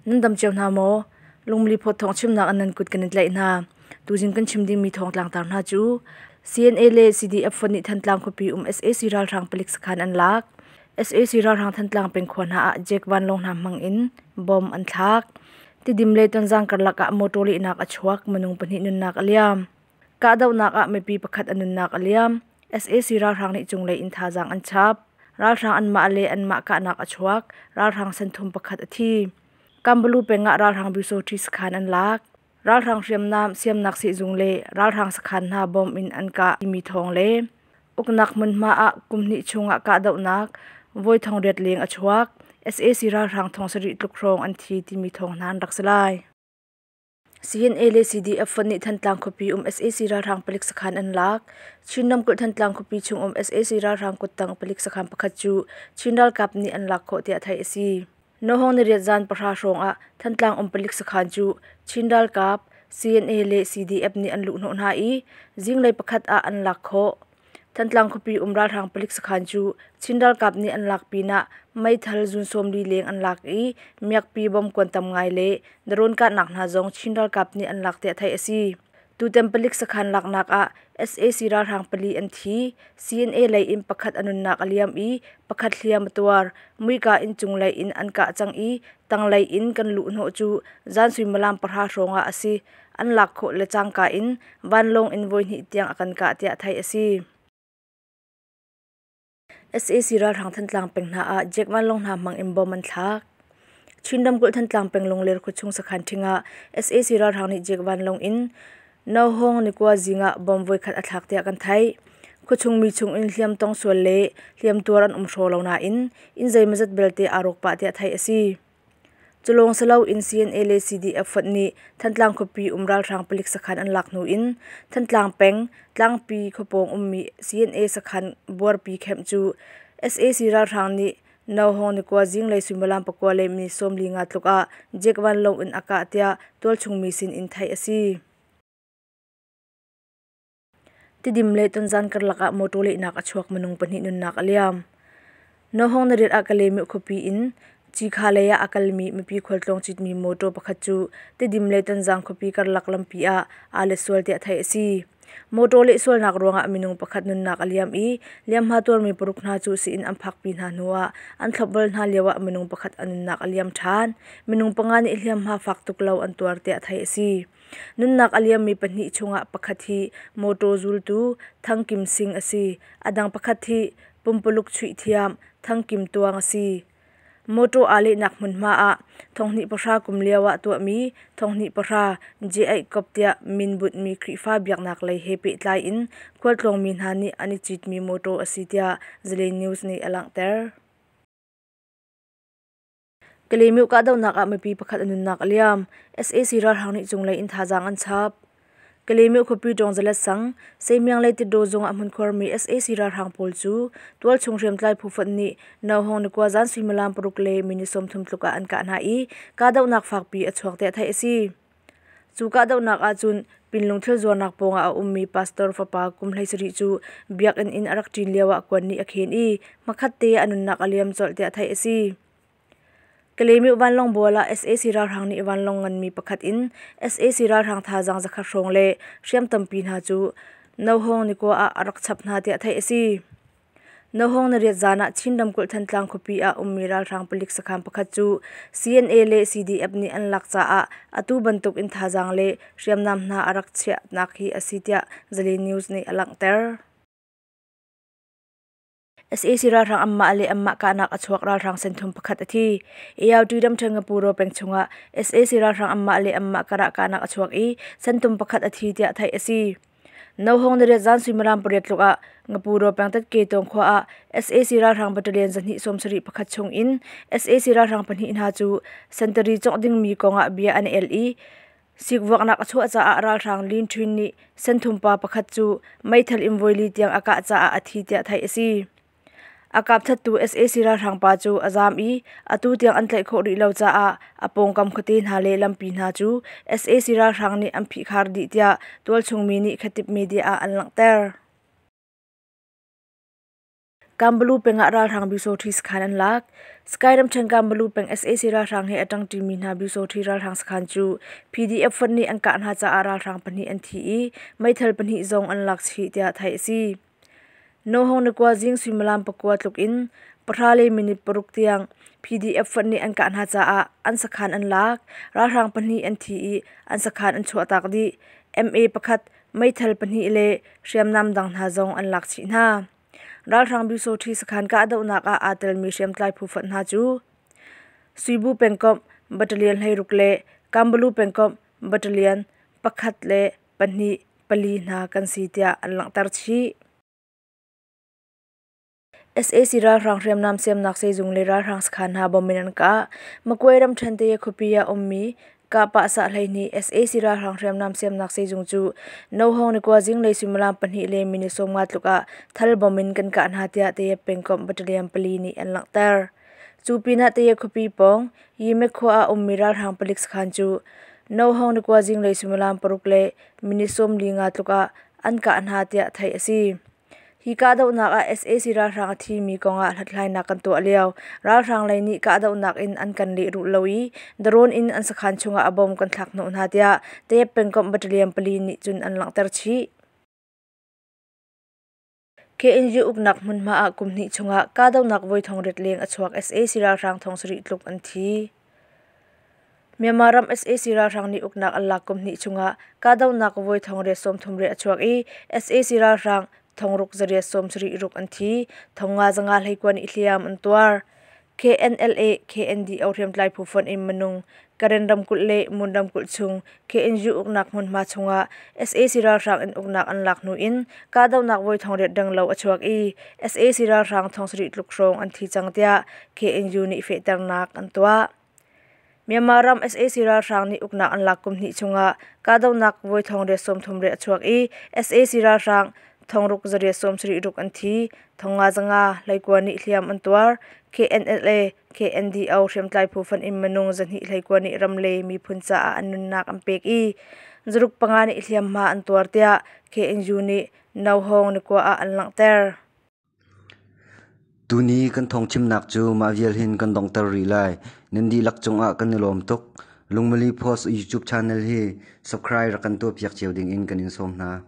Nan dam cio hna maw? Lungmili phawt thawng chimnak an nan kut kan in tlaih hna. Tuzing kan chim dingmi thawng tlangtar hna cu CNA le CDF fon nih Thantlang khuapi um sac ralhrang palik sakhan an lak. Sac ralhrang Thantlang peng khua hna ah Jack vanlawng hna hmang in bomb an thlak. Tidim le Tonzang karlak ah motor lehnak a chuak, minung pahnih nunnak a liam. Kahdohnak ah mipi pakhat a nunnak a liam. Sac ralhrang nih cunglei in thazaang an chap. Ralhrang anmah le anmah kahnak a chuak. Ralhrang senthum pakhat a thi. Kambalu peng ah ralhrang Byusawṭhi sakhan an lak. Ralhrang hriamnam siamnak sehzung le ralhrang sakhan hna bom in an kah timi thawng le uknak hmunhma ah kum hnih chungah kahdohnak voi 800 leng a chuak. Sac ralhrang 7,000 tluk hrawng an thi timi thawng hna an rak si lai. CNA le CDF fonh nih Thantlang khuapi um sac ralhrang palik sakhan an lak. Chin ramkulh Thantlang khuapi chung um sac ralhrang kuttang palik sakhan pakhat cu Chin ralkap nih an lak khawh tiah theih a si. Nohawng niriat zan 10 hrawng ah Thantlang um palik sakhan cu Chin ralkap, CNA le CDF nih an luhhnawh hna i zinglei pakhat ah an lak khawh. Thantlang khuapi um ralhrang palik sakhan cu Chin ralkap nih an lak pinah meithal zun 40 leng an lak i miakpi bomkuan tam ngai le drone kahnak hna zong Chin ralkap nih an lak tiah theih a si. Tutan palik sakhan laknak ah sac ralhrang pali an thi, CNA lei in pakhat a nunnak a liam i pakhat hliam a tuar. Muika inn cung lei in an kah cang i tanglei in kan luhhnawh cu zan suimilam 10 hrawng ah a si. An lak khawh le cangka in vanlawng in voihnih tiang a kan kah tiah theih a si. Sac ralhrang Thantlang peng hna ah Jack vanlawng hna hmang in bom an thlak. Chin ramkulh Thantlang peng Lungler khuachung sakhan ṭhing ah sac ralhrang nih Jack vanlawng in Nohawng nikua zing ah bom voikhat a thlak tiah kan theih. Khuachung mi chung in hliam tong sual le hliamtuar an um hraw lo nain inn zeimawzat belte aa rawk pah tiah theih a si. Culawng si loin CNA le CDF fonh nih Thantlang khuapi um ralhrang palik sakhan an lak hnu in Thantlang peng Tlangpi khuapawng ummi CNA sakhan buarpi camp cu sac ralhrang nih Nohawng nikua zinglei suimilam 9 le minute 45 tluk ah Jack vanlawng in a kah tiah tualchung mi sin in theih a si. Tidim le Tonzan karlak ah motor lehnak a chuak minung pahnih nunnak a liam. Nohawng nariat ah Kalaymyo khuapi in Cikha lei ah a kalmi mipi khualtlawng citmi motor pakhat cu Tidim le Tonzang khuapi karlak lampi ah aa let sual tiah theih a si. Motor lehsualnak ruangah minung pakhat nunnak a liam i hliamhma tuarmi paruk hna cu sii-inn an phakpi hna hnuah an thlopbal hna lioah minung pakhat a nunnak a liam ṭhan. Minung panga nih hliamhma fak tuk lo an tuar tiah theih a si. Nunnak a liammi pahnih chungah pakhat hi mawṭaw zultu Thang Kim Sing a si. A dang pakhat hi pumpuluk chuih thiam Thang Kim Tuang a si. Mawṭaw aa lehnak hmunhma ah 2010 kum lio ah tuahmi 2010 J-aih kop tiah min bunhmi Khrihfa biaknak lei he pehtlai in khualtlawngmi hna nih an i citmi mawṭaw a si tiah Zalen News nih a langhter. Kalaymyo kahdohnak ah mipi pakhat a nunnak a liam. Sac ralhrang nih cunglei in thazaang an chap. Kalaymyo khuapi Ṭawngzalet sang, Seimiang le Tiddaw zung ah hmunkhuarmi sac ralhrang pawl cu tualchung hriamtlai phu fonh nih Nohawng nikua zan suimilam 6 le minute 30 tluk ah an kah hna i kahdohnak fakpi a chuak tiah theih a si. Cu kahdohnak ahcun Pinlung thil zuarnak pawngah a ummi pastor fapa kum 17 cu biakinn in a rak ṭin lioah kuan nih a khen i hmakhat te ah a nunnak a liam colh tiah theih a si. Kalaymyo vanlawng bual ah sac ralhrang nih vanlawng nganmi pakhat in sac ralhrang thazaang 100 hrawng le hriam tampi hna cu Nohawng nikua ah a rak chap hna tiah theih a si. Nohawng nariat zan ah Chin ramkulh Thantlang khuapi ah ummi ralhrang palik sakhan pakhat cu CNA le CDF nih an lak caah atu bantuk in thazaang le hriamnam hna a rak chiahnak hi a si tiah Zalen News nih a langhter. Sac ralhrang anmah le anmah kahnak a chuak ralhrang senthum pakhat a thi. ART ramṭhen Ngapuro peng chungah sac ralhrang anmah le anmah karah kahnak a chuak i senthum pakhat a thi tiah theih a si. Nohawng nariat zan suimilam 8 tluk ah Ngapuro peng Tatketawng khua ah sac ralhrang battalion 271 pakhat chung in sac ralhrang pahnih hna cu sentari cawngh dingmi kongah bia an i el i Sikvuaknak a chuah caah ralhrang Lin Htun nih senthum pa pakhat cu meithal in voili tiang a kah caah a thi tiah theih a si. A kapthattu sac ralhrang pa cu a zaam i atu tiang an tlaih khawh rih lo caah a pawngkam khuate hna le lampi hna cu sac ralhrang nih an phihkhar dih tiah tualchung mi nih khatip media ah an langhter. Kambalu peng ah ralhrang Byusawṭhi sakhan an lak. Sky ramṭhen Kambalu peng sac ralhrang he a ṭangṭimi hna Byusawṭhi ralhrang sakhan cu PDF fonh nih an kah hna caah ralhrang pahnih an thi i meithal pahnih zong an lak chih tiah theih a si. Nohong nikua zing suimilam pakua tluk in pahra le minute paruk tiang PDF fonh nih an kah hna caah an sakhan an lak. Ralhrang pahnih an thi i an sakhan an chuahtak dih. MA pakhat, meithal pahnih le hriamnam dang hna zong an lak chih hna. Ralhrang Byusawṭhi sakhan kahdohnak ah aa telmi hriamtlai phu fonh hna cu Suibu pengkomh Battalion 16 le Kambalu pengkomh Battalion pakhat le pahnih pali hna kan si tiah an langhter chih. Sac ralhrang hriamnam siamnak sehzung le ralhrang sakhan hna bom in an kah. Magway ramṭhen Taya khuapi ah ummi Kahpah sah 12 sac ralhrang hriamnam siamnak sehzung cu Nohawng nikua zinglei suimilam pahnih le minute 50 tluk ah thal bom in kan kah hna tiah Tayep pengkomh battalion pali nih an langhter. Cu pinah Tayep khuapi pawng Yimek khua ah ummi ralhrang palik sakhan cu Nohawng nikua zinglei suimilam paruk le minute 45 tluk ah an kah hna tiah theih a si. Hi kahdohnak ah sac ralhrang a thimi kongah hlathlainak kan tuah lio. Ralhrang lei nih kahdohnak in an kan lehrulh lo i drone in an sakhan chungah a bom kan thlak hnawh hna tiah Tayep pengkomh battalion pali nih cun an langhter chih. KNU uknak hmunhma ah kum hnih chungah kahdohnak voi thong riat leng a chuak sac ralhrang thong sarih tluk an thi. Myanmar ram sac ralhrang nih uknak an lak kum hnih chungah kahdohnak voi thong riat sawm thum riat a chuak i sac ralhrang thong ruk zariat sawm sarih ruk an thi, thong nga zanga hleikua nih hliam an tuar. KNLA, KNDO hriamtlai phu fonh in minung Karen ramkulh le Mon ramkulh chung KNU uknak hmunhma chungah sac ralhrang in uknak an lak hnu in kahdohnak voi thong riat deng lo a chuak i sac ralhrang thong sarih tluk hrawng an thi cang tiah KNU nih fehternak an tuah. Myanmar ram sac ralhrang nih uknak an lak kum hnih chungah kahdohnak voi thong riat sawm thum riat a chuak i sac ralhrang thong ruk zariat sawm sarih ruk an thi, thong nga zanga hleikua nih hliam an tuar. KNLA, KNDO hriamtlai phu fonh in minung zahnih hleikua nih ram le miphun caah an nunnak an pek i zaruk panga nih hliamhma an tuar tiah KNU nih Nohawng nikua ah an langhter. Tuni kan thawngchimnak cu mah vial hin kan donghter rih lai. Nan dihlak cungah kan i lawm tuk. Lungmili Post YouTube channel hi subscribe rak kan tuahpiak cio dingin kan in sawm hna.